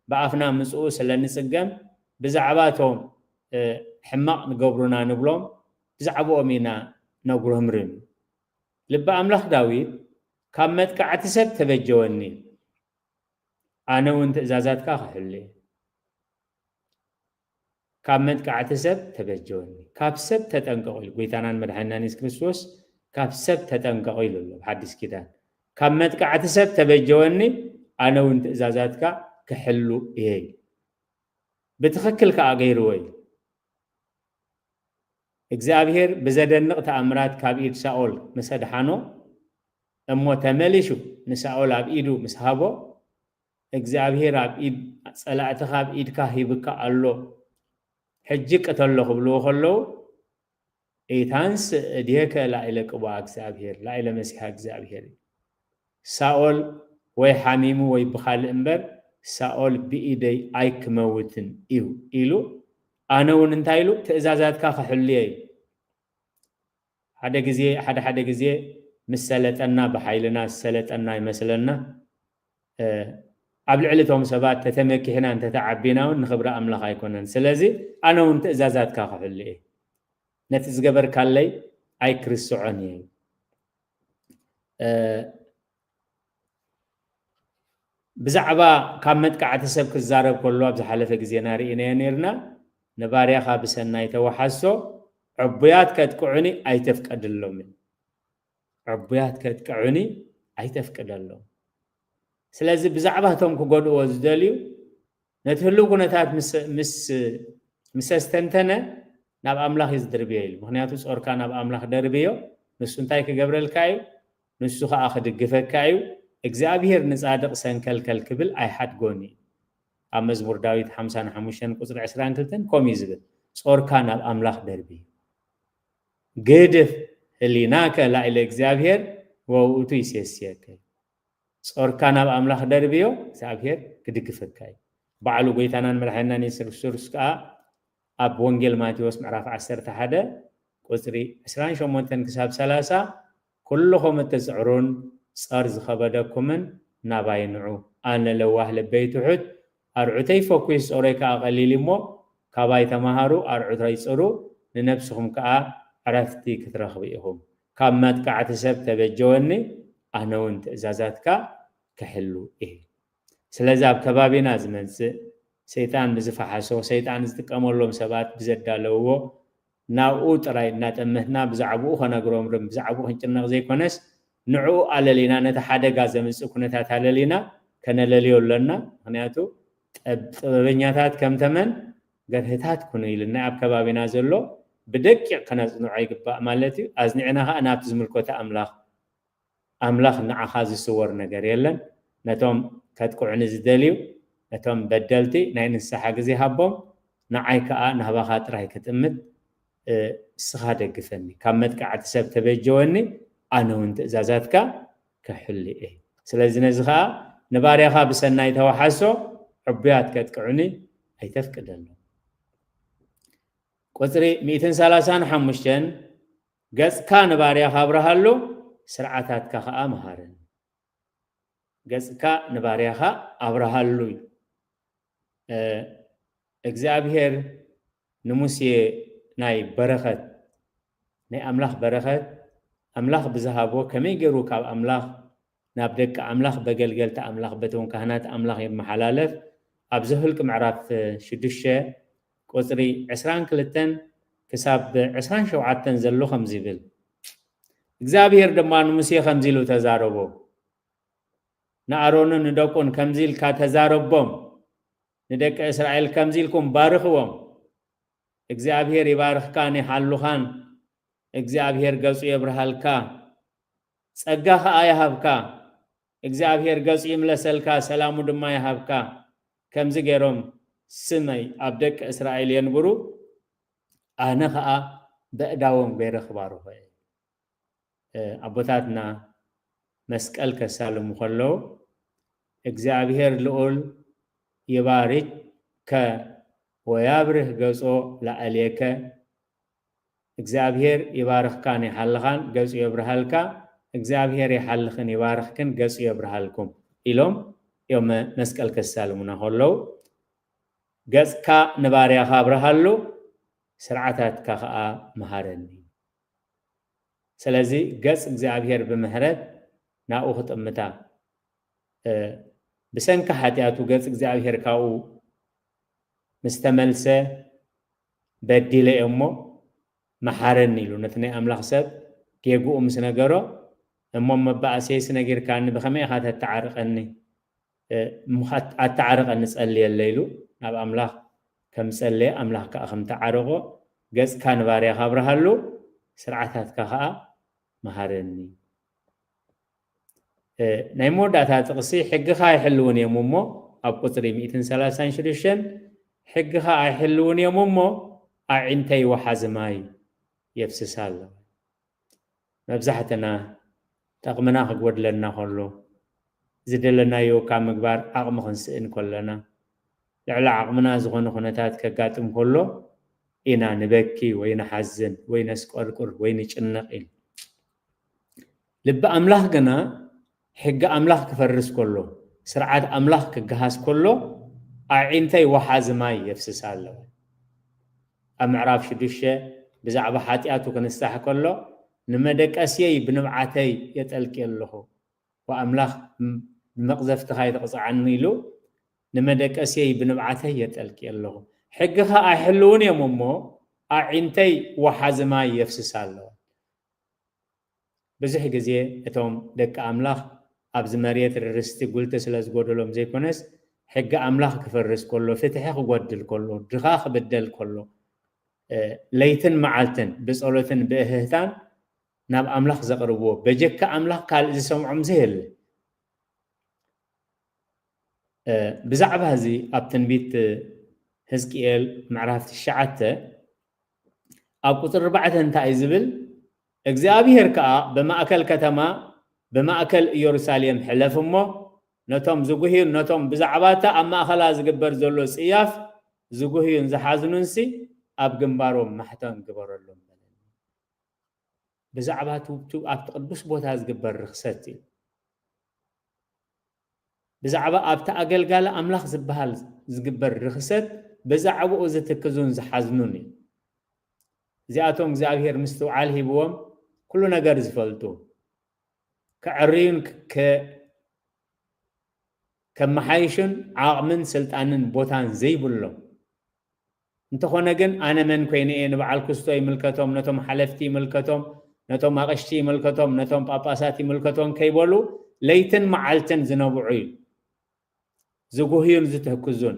ብኣፍና ምጽኡ ስለ ንጽገም፣ ብዛዕባ እቶም፣ እ፣ ሕማቕ ንገብሩና ንብሎም፣ ብዛዕባኦም ኢና ነጉረምርም። ልቢ ኣምላኽ ዳዊት፣ "ካብ መጥቃዕቲ ሰብ ተበጀወኒ፣ ኣነ እውን ትእዛዛትካ ክሕሉ እየ። ካብ መጥቃዕቲ ሰብ ተበጀወኒ፣ ካብ ሰብ ተጠንቀቑ" ኢሉ፣ ጎይታናን መድሓኒናን የሱስ ክርስቶስ፣ "ካብ ሰብ ተጠንቀቑ" ኢሉ ኣሎ ኣብ ሓዲስ ኪዳን። "ካብ መጥቃዕቲ ሰብ ተበጀወኒ፣ ኣነ እውን ትእዛዛትካ ክሕሉ እየ" ኢሉ። ብትኽክል ከኣ ገይርዎ እዩ። እግዚኣብሔር ብዘደንቕ ተኣምራት ካብ ኢድ ሳኦል ምስ ኣድሓኖ፣ እሞ ተመሊሹ ንሳኦል ኣብ ኢዱ ምስ ሃቦ፣ እግዚኣብሔር ኣብ ኢድ ጸላእትኻ ኣብ ኢድካ ሂብካ ኣሎ፣ ሕጂ ቅተሎ ክብልዎ ከለዉ፣ "ኢታንስ እድየከ ላዕለ ቅቡኣ እግዚኣብሔር፣ ላዕለ መሲሓ እግዚኣብሔር" እዩ። ሳኦል ወይ ሓሚሙ ወይ ብኻልእ እምበር፣ ሳኦል ብኢደይ ኣይክመውትን እዩ ኢሉ፣ ኣነ እውን እንታይ ኢሉ? ትእዛዛትካ ክሕሉ እየ ኢሉ። ሓደ ግዜ፣ ሓደ ሓደ ግዜ ምስ ሰለጠና፣ ብሓይልና ዝሰለጠና ይመስለና። እ፣ ኣብ ልዕሊ እቶም ሰባት ተተመኪሕና እንተተዓቢና እውን ንኽብሪ ኣምላኽ ኣይኮነን። ስለዚ ኣነ እውን ትእዛዛትካ ክሕሉ እየ። ነቲ ዝገበርካለይ ኣይክርስዖን እየ። እ፣ ብዛዕባ ካብ መጥቃዕቲ ሰብ ክዛረብ ከሎ ኣብ ዝሓለፈ ግዜና ርኢናዮ ነይርና። "ንባርያኻ ብሰናይ ተወሓሶ፣ ዕቡያት ከጥቅዑኒ ኣይተፍቀድሎምን። ዕቡያት ከጥቅዑኒ ኣይተፍቅደሎም።" ስለዚ ብዛዕባ እቶም ክጎድእዎ ዝደልዩ ነቲ ህልው ኩነታት ምስ፣ ምስ፣ ምስ ኣስተንተነ ናብ ኣምላኽ እዩ ዝድርብዮ ኢሉ። ምኽንያቱ ጾርካ ናብ ኣምላኽ ደርብዮ፣ ንሱ እንታይ ክገብረልካ እዩ? ንሱ ኸኣ ክድግፈካ እዩ። እግዚኣብሄር ንጻድቕ ሰንከልከል ክብል ኣይሓድጎን እዩ። ኣብ መዝሙር ዳዊት ሓምሳን ሓሙሽተን ቁጽሪ ዕስራን ክልተን ከምኡ እዩ ዝብል፣ "ጾርካ ናብ ኣምላኽ ደርብዮ። ግድፍ ህሊናከ ላዕለ እግዚኣብሄር ወውእቱ ይሴስየከ።" ጾርካ ናብ ኣምላኽ ደርብዮ፣ እግዚኣብሄር ክድግፈካ እዩ። ባዕሉ ጎይታናን መድሓኒናን የሱስ ክርስቶስ ከኣ ኣብ ወንጌል ማቴዎስ ምዕራፍ ዓሰርተ ሓደ ቁጽሪ ዕስራን ሸሞንተን ክሳብ ሰላሳ፣ ኩልኹም እትጽዕሩን ጸር ዝኸበደኩምን ናባይ ንዑ። ኣነ ለዋህ ልበይ ትሑት፣ ኣርዑተይ ፈኩስ፣ ጾረይ ከኣ ቀሊል እሞ፣ ካባይ ተማሃሩ፣ ኣርዑተይ ጽሩ፣ ንነብስኹም ከኣ ዕረፍቲ ክትረኽቡ ኢኹም። ካብ መጥቃዕቲ ሰብ ተበጀወኒ፣ ኣነ እውን ትእዛዛትካ ክሕሉ እየ። ስለዚ ኣብ ከባቢና ዝመጽእ ሰይጣን ብዝፈሓሶ፣ ሰይጣን ዝጥቀመሎም ሰባት ብዘዳለውዎ፣ ናብኡ ጥራይ እናጠመትና ብዛዕባኡ ከነግሮምርን ብዛዕባኡ ክንጭነቕ ዘይኮነስ፣ ንዕኡ ኣለሊና፣ ነቲ ሓደጋ ዘምጽእ ኩነታት ኣለሊና ከነለልዮ ኣለና። ምኽንያቱ፣ ጠብ-፣ ጥበበኛታት ከም ተመን ገርህታት ኩኑ ኢሉና። ኣብ ከባቢና ዘሎ ብደቂቕ ከነጽንዖ ይግባእ ማለት እዩ። ኣዝኒዕና ኸኣ ናብቲ ዝምልከቶ ኣምላኽ፣ ኣምላኽ ንዓኻ ዝስወር ነገር የለን። ነቶም ከጥቅዑኒ ዝደልዩ፣ ነቶም በደልቲ ናይ ንስሓ ግዜ ሃቦም፣ ንዓይ ከኣ ናባኻ ጥራይ ክጥምት፣ እ፣ እስኻ ደግፈኒ። ካብ መጥቃዕቲ ሰብ ተበጀወኒ፣ ኣነ እውን ትእዛዛትካ ክሕሉ እየ። ስለዚ ነዚ ኸኣ ንባርያኻ ብሰናይ ተዋሓሶ፣ ዕቡያት ከጥቅዑኒ ኣይተፍቅደሎም። ቁጽሪ ሚእትን ሰላሳን ሓሙሽተን፣ ገጽካ ንባርያኻ ኣብርሃሉ፣ ስርዓታትካ ኸኣ መሃረኒ። ገጽካ ንባርያኻ ኣብርሃሉ እዩ። እ፣ እግዚኣብሔር ንሙሴ ናይ በረኸት፣ ናይ ኣምላኽ በረኸት፣ ኣምላኽ ብዝሃቦ ከመይ ገይሩ ካብ ኣምላኽ ናብ ደቂ ኣምላኽ በገልገልቲ ኣምላኽ በቶም ካህናት ኣምላኽ የመሓላለፍ። ኣብ ዘኍልቍ ምዕራፍ ሽዱሽተ ቁጽሪ ዕስራን ክልተን ክሳብ ዕስራን ሸውዓተን ዘሎ ከምዚ ይብል፣ እግዚኣብሔር ድማ ንሙሴ ከምዚ ኢሉ ተዛረቦ፣ ንኣሮንን ንደቁን ከምዚ ኢልካ ተዛረቦም፣ ንደቂ እስራኤል ከምዚ ኢልኩም ባርኽዎም፣ እግዚኣብሔር ይባርኽካን ይሓሉኻን፣ እግዚኣብሔር ገጹ የብርሃልካ፣ ጸጋ ኸኣ ይሃብካ፣ እግዚኣብሔር ገጹ ይምለሰልካ፣ ሰላሙ ድማ ይሃብካ። ከምዚ ገይሮም ስመይ ኣብ ደቂ እስራኤል የንብሩ፣ ኣነ ኸኣ በእዳዎም ገይረ ክባርኾ እየ። እ፣ ኣቦታትና መስቀል ከሳልሙ ከለዉ፣ እግዚኣብሔር ልዑል ይባርክ ከ ወያብርህ ገጾ ላዕሌከ፣ እግዚኣብሔር ይባርኽካን ይሓልኻን፣ ገጹ የብርሃልካ፣ እግዚኣብሔር ይሓልኽን ይባርኽክን፣ ገጹ የብርሃልኩም ኢሎም እዮም መስቀል ከሳልሙና ከለዉ፣ ገጽካ ንባርያኻ ኣብርሃሉ፣ ስርዓታትካ ኸኣ መሃረኒ። ስለዚ ገጽ እግዚኣብሔር ብምሕረት ናብኡ ክጥምታ፣ እ፣ ብሰንኪ ሓጢኣቱ ገጽ እግዚኣብሔር ካብኡ ምስ ተመልሰ፣ በዲለ እየ እሞ መሓረኒ ኢሉ ነቲ ናይ ኣምላኽ ሰብ ጌግኡ ምስ ነገሮ፣ እሞ መባእሰይስ ነጊርካኒ፣ ብኸመይ ኢኻ ተተዓርቐኒ? እ፣ እሞ ኣት-፣ ኣተዓርቐኒ፣ ጸልየለይ ኢሉ ናብ ኣምላኽ ከም ጸለየ፣ ኣምላኽ ከኣ ከም ተዓረቖ፣ ገጽካ ንባርያኻ ኣብርሃሉ፣ ስርዓታትካ ከኣ መሃረኒ። እ፣ ናይ መወዳእታ ጥቕሲ፣ ሕግኻ ኣይሕልውን እዮም እሞ፣ ኣብ ቁጽሪ ሚእትን ሰላሳን ሽዱሽተን፣ ሕግኻ ኣይሕልውን እዮም እሞ፣ ኣዒንተይ ወሓዚ ማይ የፍስሳ ኣለዋ። መብዛሕትና ጠቕምና ክጎድለና ከሎ፣ ዝደለናዮ ካብ ምግባር ዓቕሚ ክንስእን ከለና፣ ልዕሊ ዓቕምና ዝኾነ ኩነታት ከጋጥም ከሎ ኢና ንበኪ ወይ ንሓዝን ወይ ነስቆርቁር ወይ ንጭነቕ ኢሉ። ልቢ ኣምላኽ ግና ሕጊ ኣምላኽ ክፈርስ ከሎ፣ ስርዓት ኣምላኽ ክገሃስ ከሎ፣ ኣዒንተይ ወሓዚ ማይ የፍስሳ ኣለዋ። ኣብ ምዕራፍ ሽዱሽተ ብዛዕባ ሓጢኣቱ ክንሳሕ ከሎ፣ ንመደቀስየይ ብንብዓተይ የጠልቂ ኣለኹ። ወኣምላኽ ም-፣ ብመቕዘፍትኻ ይትቕጽዓኒ ኢሉ፣ ንመደቀስየይ ብንብዓተይ የጠልቂ ኣለኹ። ሕግኻ ኣይሕልውን እዮም እሞ፣ ኣዒንተይ ወሓዚ ማይ የፍስሳ ኣለዋ። ብዙሕ ግዜ እቶም ደቂ ኣምላኽ ኣብዚ መሬት ርስቲ ጉልቲ ስለ ዝጎደሎም ዘይኮነስ፣ ሕጊ ኣምላኽ ክፈርስ ከሎ፣ ፍትሒ ክጎድል ከሎ፣ ድኻ ክብደል ከሎ፣ እ፣ ለይትን መዓልትን ብጸሎትን ብእህህታን ናብ ኣምላኽ ዘቕርብዎ፣ በጀካ ኣምላኽ ካልእ ዝሰምዖም ዘየለ። እ፣ ብዛዕባ እዚ ኣብ ትንቢት ህዝቅኤል ምዕራፍ ትሽዓተ ኣብ ቁጽሪ ኣርባዕተ እንታይ እዩ ዝብል? እግዚኣብሄር ከኣ ብማእከል ከተማ፣ ብማእከል ኢየሩሳሌም ሕለፍ እሞ፣ ነቶም ዝጉህዩን ነቶም ብዛዕባ እታ ኣብ ማእከላ ዝግበር ዘሎ ጽያፍ ዝጉህዩን ዝሓዝኑንሲ፣ ኣብ ግንባሮም ማሕተም ግበረሎም በለኒ። ብዛዕባ እቲ ኣብቲ ቅዱስ ቦታ ዝግበር ርኽሰት እዩ። ብዛዕባ ኣብቲ ኣገልጋሊ ኣምላኽ ዝበሃል ዝግበር ርኽሰት፣ ብዛዕባኡ ዝትክዙን ዝሓዝኑን እዩ። እዚኣቶም እግዚኣብሔር ምስትውዓል ሂብዎም ኩሉ ነገር ዝፈልጡ፣ ከዕርዩን ከመሓይሹን ዓቕምን ስልጣንን ቦታን ዘይብሎም፣ እንተኾነ ግን ኣነ መን ኮይነ እየ፣ ንበዓል ኩስቶ ይምልከቶም፣ ነቶም ሓለፍቲ ይምልከቶም፣ ነቶም ኣቕሽቲ ይምልከቶም፣ ነቶም ጳጳሳት ይምልከቶም ከይበሉ ለይትን መዓልትን ዝነብዑ እዩ። ዝጉህዩን ዝትህክዙን፣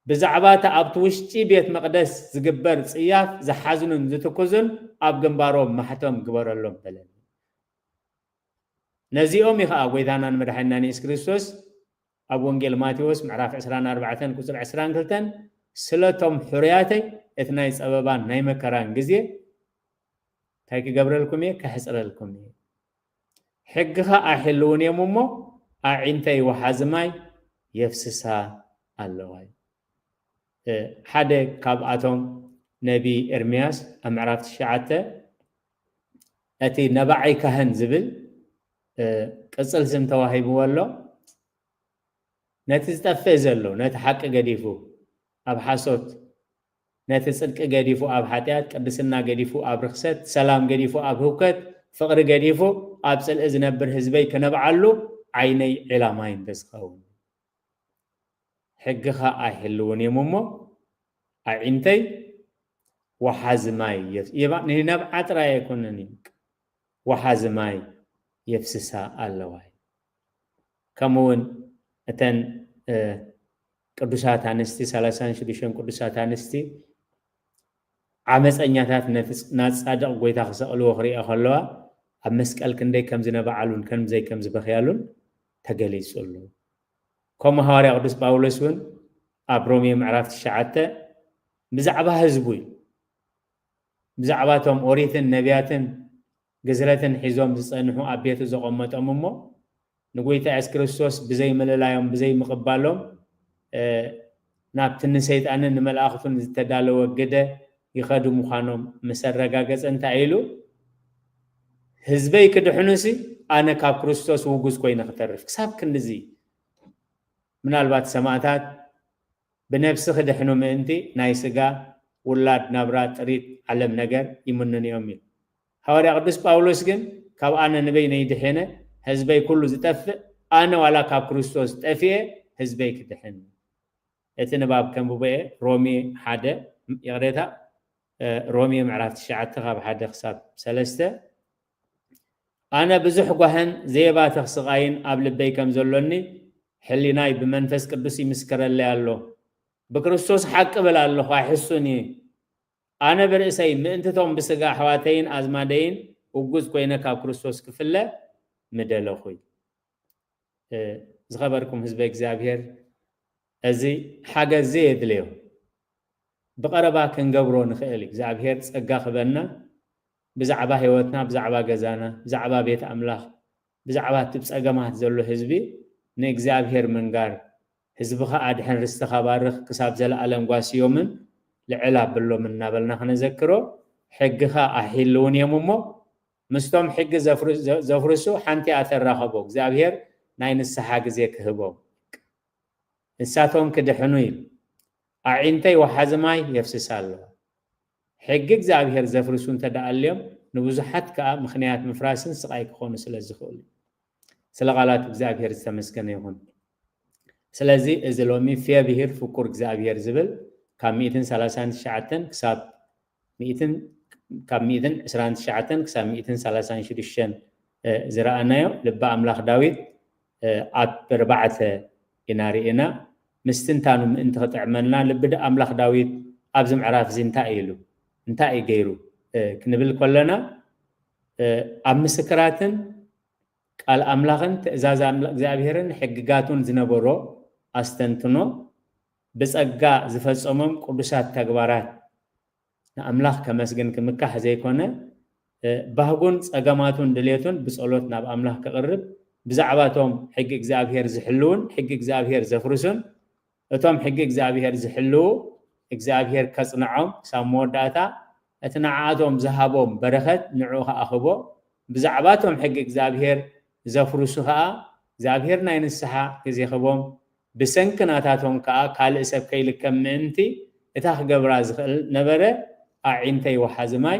ብዛዕባ እቲ ኣብቲ ውሽጢ ቤት መቕደስ ዝግበር ጽያፍ ዝሓዝኑን ዝትክዙን ኣብ ግንባሮም ማሕተም ግበረሎም በለኒ። ነዚኦም እዩ ኸዓ ጎይታናን መድሓኒናን የሱስ ክርስቶስ ኣብ ወንጌል ማቴዎስ ምዕራፍ ዕስራን ኣርባዕተን ቁጽሪ ዕስራን ክልተን፣ ስለቶም ሕሩያተይ እቲ ናይ ጸበባን ናይ መከራን ግዜ እንታይ ክገብረልኩም እየ? ከሕጽረልኩም እየ። ሕግኻ ኣይሕልውን እዮም እሞ ኣዒንተይ ወሓዚ ማይ የፍስሳ ኣለዋ። ሓደ ካብኣቶም ነቢ ኤርምያስ ኣብ ምዕራፍ ትሽዓተ እቲ ነባዓይ ካህን ዝብል ቅጽል ስም ተዋሂብዎ ኣሎ። ነቲ ዝጠፍእ ዘሎ፣ ነቲ ሓቂ ገዲፉ ኣብ ሓሶት፣ ነቲ ጽድቂ ገዲፉ ኣብ ሓጢኣት፣ ቅድስና ገዲፉ ኣብ ርኽሰት፣ ሰላም ገዲፉ ኣብ ህውከት፣ ፍቕሪ ገዲፉ ኣብ ጽልኢ ዝነብር ህዝበይ ክነብዓሉ ዓይነይ ዕላማይ እንተዝኸውን። ሕግኻ ኣይሕልውን እዮም እሞ ኣዒንተይ ወሓዚ ማይ የፍ-፣ የባ-፣ ንነብዓ ጥራይ ኣይኮነን እዩ፣ ወሓዚ ማይ የፍስሳ ኣለዋ። ከምኡ እውን እተን፣ እ፣ ቅዱሳት ኣንስቲ፣ ሰላሳን ሽዱሽተን ቅዱሳት ኣንስቲ ዓመፀኛታት ነቲ ፅ-፣ ናቲ ጻድቕ ጎይታ ክሰቕልዎ ክርእያ ከለዋ ኣብ መስቀል ክንደይ ከም ዝነባዓሉን ከም ዘይ ከም ዝበኽያሉን ተገሊጹ ኣሎ። ከምኡ ሃዋርያ ቅዱስ ጳውሎስ እውን ኣብ ሮሜ ምዕራፍ ትሽዓተ ብዛዕባ ህዝቡ እዩ። ብዛዕባ እቶም ኦሪትን ነቢያትን ግዝረትን ሒዞም ዝጸንሑ ኣብ ቤቱ ዘቐመጦም እሞ ንጎይታ የሱስ ክርስቶስ ብዘይ ምልላዮም፣ ብዘይ ምቕባሎም፣ እ፣ ናብቲ ንሰይጣንን ንመላእኽቱን ዝተዳለወ ግደ ይኸዱ ምዃኖም ምስ ኣረጋገጸ እንታይ ኢሉ? ህዝበይ ክድሕኑሲ ኣነ ካብ ክርስቶስ ውጉዝ ኮይነ ክተርፍ። ክሳብ ክንድዚ ምናልባት ሰማእታት ብነብሲ ክድሕኑ ምእንቲ ናይ ስጋ ውላድ ናብራ ጥሪት ዓለም ነገር ይምንንዮም እዩ። ሃዋርያ ቅዱስ ጳውሎስ ግን ካብ ኣነ ንበይነይ ድሒነ ህዝበይ ኩሉ ዝጠፍእ ኣነ ዋላ ካብ ክርስቶስ ጠፊኤ ህዝበይ ክድሕን። እቲ ንባብ ከንብቦ እየ። ሮሜ ሓደ፣ ይቕሬታ፣ እ፣ ሮሜ ምዕራፍ ትሽዓተ ካብ ሓደ ክሳብ ሰለስተ። ኣነ ብዙሕ ጓህን ዘየባትኽ ስቓይን ኣብ ልበይ ከም ዘሎኒ ሕሊናይ ብመንፈስ ቅዱስ ይምስክረለይ ኣሎ። ብክርስቶስ ሓቂ እብል ኣለኹ፣ ኣይሕሱን እየ። ኣነ ብርእሰይ ምእንትቶም ብስጋ ኣሕዋተይን ኣዝማደይን ውጉዝ ኮይነ ካብ ክርስቶስ ክፍለ ምደለኹ እዩ። እ፣ ዝኸበርኩም ህዝበ እግዚኣብሔር፣ እዚ ሓገዝ ዘየድልዮ ብቐረባ ክንገብሮ ንኽእል እዩ። እግዚኣብሔር ጸጋ ክበና፣ ብዛዕባ ህይወትና፣ ብዛዕባ ገዛና፣ ብዛዕባ ቤት ኣምላኽ፣ ብዛዕባ እቲ ብጸገማት ዘሎ ህዝቢ ንእግዚኣብሔር ምንጋር፣ ህዝብኻ ኣድሕን፣ ርስትኻ ባርኽ፣ ክሳብ ዘለኣለም ጓስዮምን ልዕል ኣብሎምን እናበልና ክነዘክሮ፣ ሕግኻ ኣይሕልውን እዮም እሞ፣ ምስቶም ሕጊ ዘፍር-፣ ዘ-፣ ዘፍርሱ ሓንቲ እያ ተራኸቦ። እግዚኣብሔር ናይ ንስሓ ግዜ ክህቦም። ንሳቶም ክድሕኑ እዩ። ኣዒንተይ ወሓዚ ማይ የፍስሳ ኣለዋ። ሕጊ እግዚኣብሔር ዘፍርሱ እንተ ደኣ ኣልዮም፣ ንብዙሓት ከኣ ምኽንያት ምፍራስን ስቓይ ክኾኑ ስለ ዝኽእሉ። ስለ ቃላት እግዚኣብሔር ዝተመስገነ ይኹን። ስለዚ እዚ ሎሚ ፌብሂር ፍቁር እግዚኣብሔር ዝብል ካብ ሚእትን ሰላሳን ትሽዓተን ክሳብ ሚእትን፣ ካብ ሚእትን ዕስራን ትሽዓተን ክሳብ ሚእትን ሰላሳን ሽዱሽተን፣ እ፣ ዝረኣናዮ ልቢ ኣምላኽ ዳዊት፣ እ፣ ኣብ ኣርባዕተ ኢና ርኢና። ምስትንታኑ ምእንቲ ክጥዕመልና ልቢ ድ-፣ ኣምላኽ ዳዊት ኣብዚ ምዕራፍ እዚ እንታይ እዩ ኢሉ? እንታይ እዩ ገይሩ? እ፣ ክንብል ከለና፣ እ፣ ኣብ ምስክራትን ቃል ኣምላኽን ትእዛዝ ኣምላ-፣ እግዚኣብሔርን ሕግጋቱን ዝነበሮ ኣስተንትኖ ብጸጋ ዝፈጸሞም ቅዱሳት ተግባራት ንኣምላኽ ከመስግን ክምካሕ ዘይኮነ፣ እ፣ ባህጉን ጸገማቱን ድሌቱን ብጸሎት ናብ ኣምላኽ ከቕርብ፣ ብዛዕባቶም ሕጊ እግዚኣብሔር ዝሕልውን ሕጊ እግዚኣብሔር ዘፍርሱን፣ እቶም ሕጊ እግዚኣብሔር ዝሕልዉ እግዚኣብሔር ከጽንዖም ክሳብ መወዳእታ እቲ ንዓኣቶም ዝሃቦም በረኸት ንዕኡ ክኣኽቦ፣ ብዛዕባቶም ሕጊ እግዚኣብሔር ዘፍርሱ ኸኣ እግዚኣብሔር ናይ ንስሓ ግዜ ክቦም፣ ብሰንኪ ናታቶም ከኣ ካልእ ሰብ ከይልከም ምእንቲ እታ ክገብራ ዝኽእል ነበረ ኣዒንተይ ወሓዚ ማይ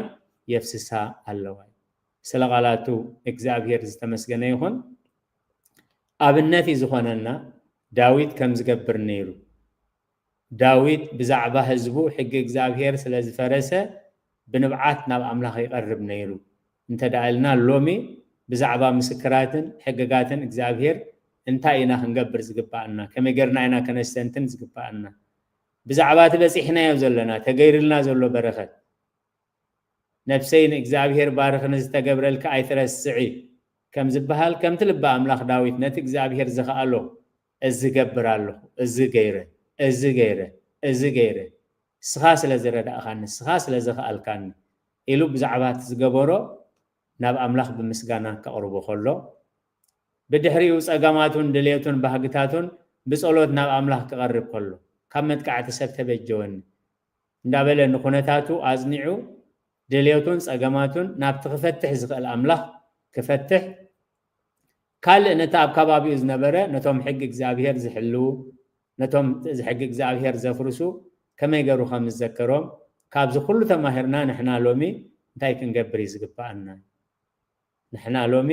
የፍስሳ ኣለዋ። ስለ ቃላቱ እግዚኣብሔር ዝተመስገነ ይኹን። ኣብነት እዩ ዝኾነና ዳዊት ከም ዝገብር ነይሩ። ዳዊት ብዛዕባ ህዝቡ ሕጊ እግዚኣብሔር ስለ ዝፈረሰ ብንብዓት ናብ ኣምላኽ ይቐርብ ነይሩ። እንተ ደኣ ኢልና ሎሚ ብዛዕባ ምስክራትን ሕግጋትን እግዚኣብሔር እንታይ ኢና ክንገብር ዝግባኣና? ከመይ ጌርና ኢና ከነስተንትን ዝግባኣና? ብዛዕባ እቲ በጺሕናዮ ዘለና፣ ተገይርልና ዘሎ በረኸት፣ ነፍሰይ ንእግዚኣብሔር ባርኽ፣ ንዝተገብረልኪ ኣይትረስዒ ከም ዝበሃል፣ ከምቲ ልቢ ኣምላኽ ዳዊት ነቲ እግዚኣብሔር ዝኸኣሎ፣ እዚ ገብር ኣለኹ፣ እዚ ገይረ፣ እዚ ገይረ፣ እዚ ገይረ፣ ንስኻ ስለ ዝረዳእኻኒ፣ ንስኻ ስለ ዘኽኣልካኒ ኢሉ ብዛዕባ እቲ ዝገበሮ ናብ ኣምላኽ ብምስጋና ከቕርቦ ከሎ፣ ብድሕሪኡ ጸገማቱን ድሌቱን ባህግታቱን ብጸሎት ናብ ኣምላኽ ክቐርብ ከሎ፣ ካብ መጥቃዕቲ ሰብ ተበጀወኒ እንዳበለ ንኩነታቱ ኣጽኒዑ ድሌቱን ጸገማቱን ናብቲ ክፈትሕ ዝኽእል ኣምላኽ ክፈትሕ፣ ካልእ ነቲ ኣብ ከባቢኡ ዝነበረ ነቶም ሕጊ እግዚኣብሔር ዝሕልዉ፣ ነቶም ሕጊ እግዚኣብሔር ዘፍርሱ ከመይ ገይሩ ከም ዝዘከሮም፣ ካብዚ ኩሉ ተማሂርና ንሕና ሎሚ እንታይ ክንገብር እዩ ዝግባኣና? ንሕና ሎሚ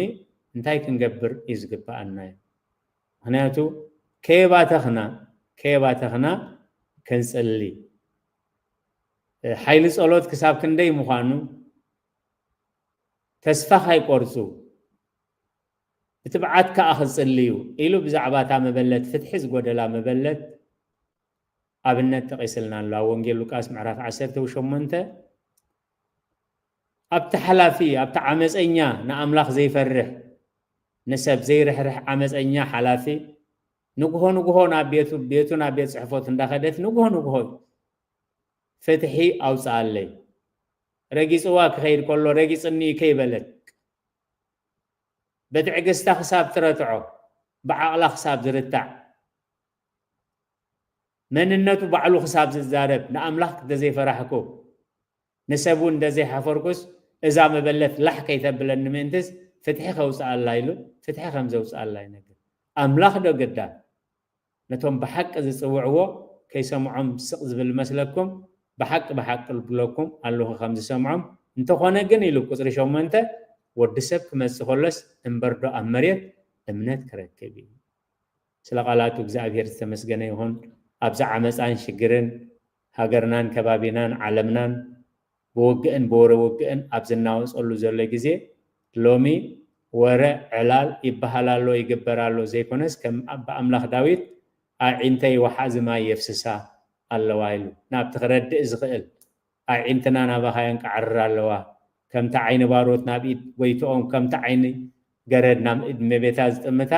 እንታይ ክንገብር እዩ ዝግባኣና እዩ? ምኽንያቱ ከየባተኽና፣ ከየባተኽና ክንጽሊ። ሓይሊ ጸሎት ክሳብ ክንደይ ምዃኑ ተስፋ ካይቆርጹ፣ ብትብዓት ከኣ ክጽልዩ ኢሉ ብዛዕባ እታ መበለት፣ ፍትሒ ዝጎደላ መበለት ኣብነት ጠቒስልና ኣሎ። ኣብ ወንጌል ሉቃስ ምዕራፍ ዓሰርተ ሸሞንተ፣ ኣብቲ ሓላፊ፣ ኣብቲ ዓመፀኛ፣ ንኣምላኽ ዘይፈርሕ፣ ንሰብ ዘይርሕርሕ ዓመፀኛ ሓላፊ፣ ንግሆ ንግሆ ናብ ቤቱ፣ ቤቱ ናብ ቤት ጽሕፈቱ እንዳኸደት ንግሆ ንግሆ ፍትሒ ኣውፅኣለይ። ረጊፅዋ ክኸይድ ከሎ ረጊፅኒ ከይበለት፣ ብትዕግስታ ክሳብ ትረትዖ፣ ብዓቕላ ክሳብ ዝርታዕ፣ መንነቱ ባዕሉ ክሳብ ዝዛረብ፣ ንኣምላኽ እንተዘይፈራሕኩ፣ ንሰብ እውን እንተዘይሓፈርኩስ፣ እዛ መበለት ላሕ ከይተብለኒ ምእንትስ ፍትሒ ከውፅኣላ ኢሉ፣ ፍትሒ ከም ዘውፅኣላ ይነግር። ኣምላኽ ዶ ግዳ ነቶም ብሓቂ ዝጽውዕዎ ከይሰምዖም ስቕ ዝብል መስለኩም? ብሓቂ፣ ብሓቂ እብለኩም ኣለኹ ከም ዝሰምዖም። እንተኾነ ግን ኢሉ ቁጽሪ ሸሞንተ፣ ወዲ ሰብ ክመጽእ ከሎስ እምበር ዶ ኣብ መሬት እምነት ክረክብ እዩ? ስለ ቃላቱ እግዚኣብሔር ዝተመስገነ ይኹን። ኣብዚ ዓመጻን ሽግርን ሃገርናን ከባቢናን ዓለምናን ብውግእን ብወረ ውግእን ኣብ ዝናወጸሉ ዘሎ ግዜ፣ ሎሚ ወረ ዕላል ይበሃል ኣሎ ይግበር ኣሎ ዘይኮነስ፣ ከም ብኣምላኽ ዳዊት ኣዒንተይ ወሓዚ ማይ የፍስሳ ኣለዋ ኢሉ ናብቲ ክረድእ ዝኽእል፣ ኣዒንትና ናባኻ የንቃዕርራ ኣለዋ። ከምቲ ዓይኒ ባሮት ናብ ኢድ ጎይትኦም፣ ከምቲ ዓይኒ ገረድ ናብ ኢድ እመቤታ ዝጥምታ፣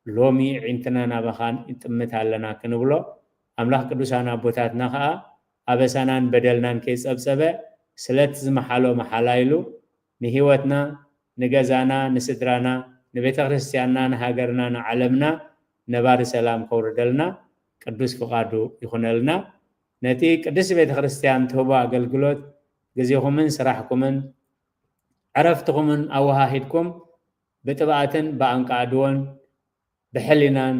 ሎሚ ኣዒንትና ናባኻ ይጥምት ኣለና ክንብሎ፣ ኣምላኽ ቅዱሳን ኣቦታትና ኸኣ ኣበሳናን በደልናን ከይጸብጸበ ስለቲ ዝመሓሎ መሓላ ኢሉ ንህይወትና፣ ንገዛና፣ ንስድራና፣ ንቤተ ክርስቲያንና፣ ንሃገርና፣ ንዓለምና ነባሪ ሰላም ከውርደልና ቅዱስ ፍቓዱ ይኹነልና። ነቲ ቅድስቲ ቤተ ክርስቲያን ትህቦ ኣገልግሎት ግዜኹምን ስራሕኩምን ዕረፍትኹምን ኣወሃሂድኩም ብጥብኣትን ብኣንቃዕድዎን ብሕሊናን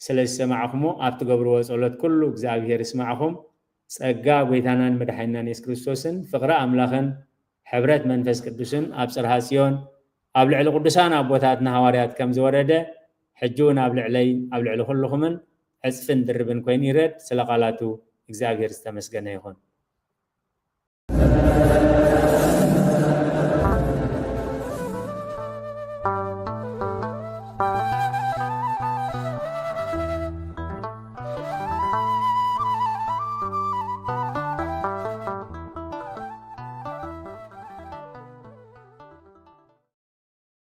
ስለ ዝሰማዕኹሞ፣ ኣብ ትገብርዎ ጸሎት ኩሉ እግዚኣብሔር ይስማዕኹም። ጸጋ ጐይታናን መድሓኒናን የሱስ ክርስቶስን ፍቕሪ ኣምላኽን ሕብረት መንፈስ ቅዱስን ኣብ ጽርሃ ጽዮን ኣብ ልዕሊ ቅዱሳን ኣቦታትና ሃዋርያት ከም ዝወረደ፣ ሕጂ እውን ኣብ ልዕለይ፣ ኣብ ልዕሊ ኩልኹምን ዕጽፍን ድርብን ኮይኑ ይረድ። ስለ ቃላቱ እግዚኣብሔር ዝተመስገነ ይኹን።